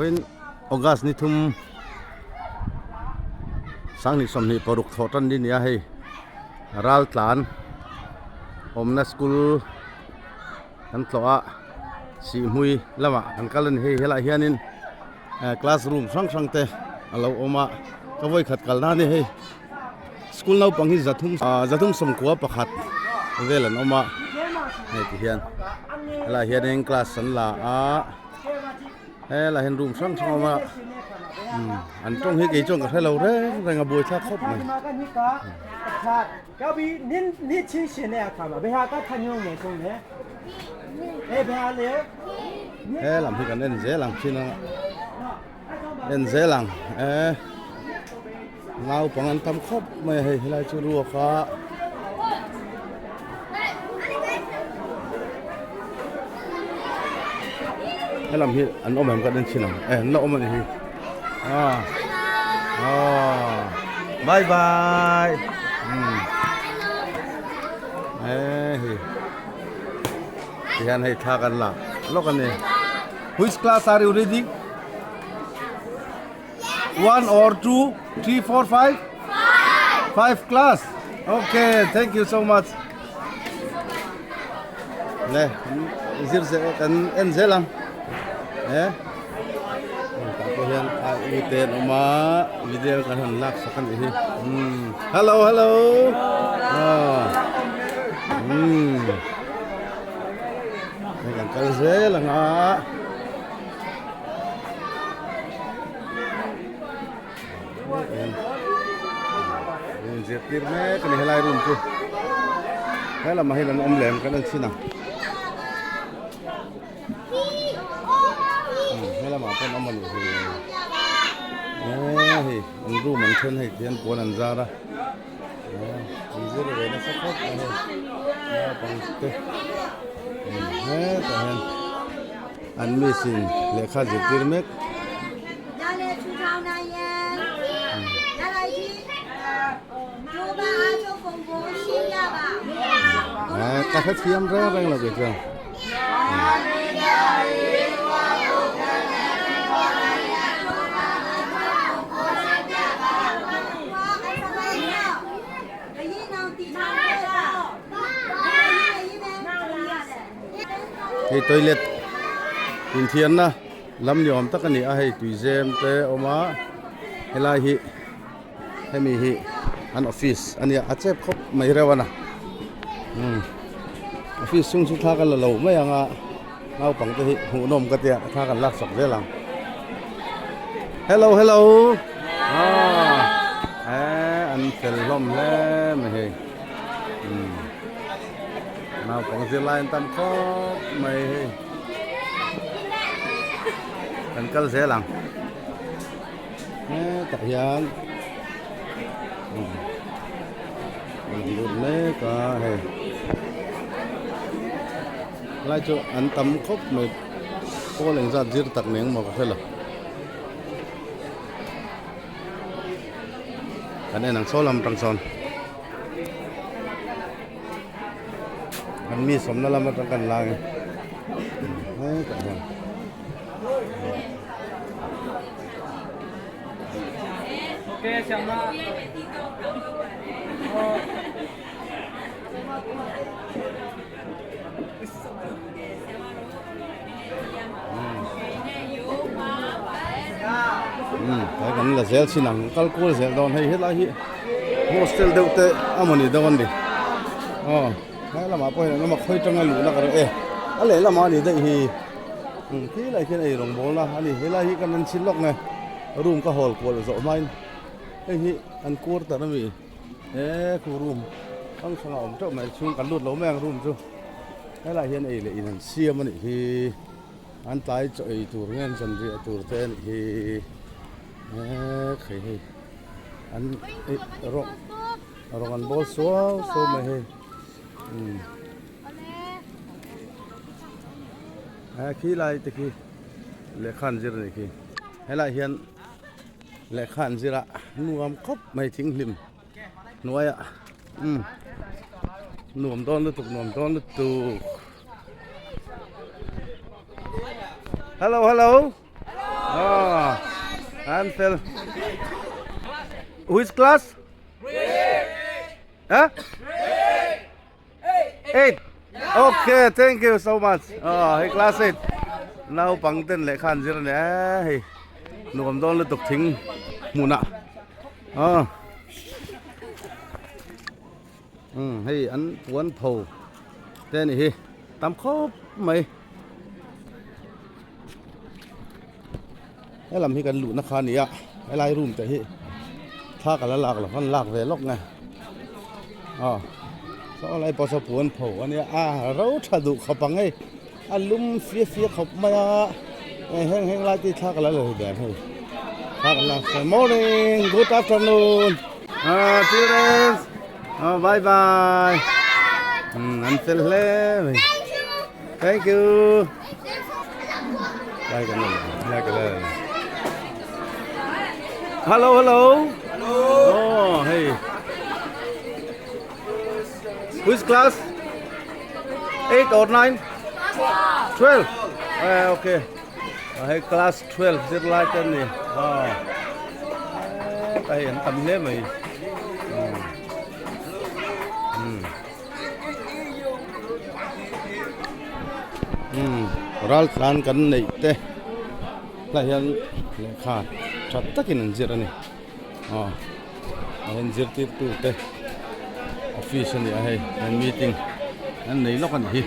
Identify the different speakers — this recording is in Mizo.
Speaker 1: Vawiin August ni thum 2026 thawh tan ni nia hei Raltlan awmna school kan tlawh a Sihhmui lamah kan kal a ni hei helaiah hianin classroom hrang hrang te a lo awm a ka vawikhat kal na a ni hei school naupang hi zathum zathum sawmkua pakhat vel an awm a hei ti hian helaiah hianin class an la a helaiah hian room hrang hrang a awm a an tawng hi kei chuan ka hre lo reng reng a buaithlak khawp mai. He lam hi kan en zel ang thin a en zel ang e naupang an tam khawp mai a hei helai chu ruak a helam hi an awm em kan en thin ang e an la awm a ni hi ah ah bye bye um e hei tihian hei thla kan la lawk a ni which class are you reading One or two, three, four, five? Five. Five class. Okay, thank you so much. Ne, zir ze kan en zel ang. Eh. Ta ko hian a u te an awm a, video kan han lak sak a nih hi. Hmm. Hello, hello. Ah. Hmm. Hei kan kal zel ang a. Zirtir mek a ni helai room chu helamah hian an awm lem kan en chhin ang helamah pawh an awm a nih hi hei an room an then hei tihian puan an zar a an zir ve nasa khawp mai hei naupang te hetah hian. An miss in lehkha zirtir mek. Ka hrethiam reng reng lo kei chuan. Hei toilet inthiarna lam ni awm tak a ni a hei tuizem te a awm a helai hi hemi hi an office a nia a chep khawp mai reuh a na umm office chhung chu thla ka la lo mai ang a naupang te hi hmuhnawm ka tia thla kan lak sak zel ang hello hello ah eh an fel hlawm hle mai hei umm. Naupang zirlai an tam khawp mai hei kan kal zel ang hetah hian an lut mek a hei helai chu an tam khawp mai pawl engzat zir tak ni engmaw ka hre lo kan en ang saw lam atang sawn. An mi sawmna lam atang kan la nge hetah hian tlai kan la zel chin ang kal kual zel dawn hei helai hi hostel deuh te a mawni deuh a ni aw helai lamah pawh hian an awm a khawi tanga luhna ka ring e a lehlamah a ni daih hi khi lai khian ei rawngbawlna a ni helai hi kan en chhin lawk nge room ka hawl kual zawh hmain hei hi an quarter a mi he khu room hrang hrang a awm teuh mai chhung kan lut lo mai ang room chu. Helaiah hian ei leh in an siam a nih hi an tlai chaw ei tur nge an zanriah tur te a nih hi ekhei hei an eh rawng rawng an bawl suau suau mai hei umm he khi lai te khi lehkha an zir a nih khi helaiah hian lehkha an zir a nuam khawp mai thinghlim hnuaiah umm nuam dawn lutuk nuam dawn lutuk hello hello. Ah, an fel. Which class? Huh? 8. Okay, thank you so much. Oh, hei class 8. Naupang ten lehkha an zir a ni e hei. Nuam dawn lutuk thing hmunah. Ah. Um, hei an puan pho te a ni hi. Tam khawp mai. He lam hi kan luhna kha a ni a helai room te hi thla ka la lak lo khan lak ve lawk nge aw saw lai pawh saw puan pho a nia a ro tha duh khawp ang hei a lum fia fia khawp mai a heng heng lai te hi thla ka la la ri ber hei thla ka la morning good afternoon ah children ah bye bye an fel hle mai thank you. Lai kan lai kan Hello hello. Hello. Oh hey. Which class? 8 or 9? 12. Eh okay. Ah, hei class 12 zir lai te ni. Ah. Ta hei an tam hle mai. Hmm. Umm ral tlan kan neih te hlai hian lehkha tha takin an zir a ni aw a hian zirtirtu te office a ni a hei an meeting an nei lawk a ni hi.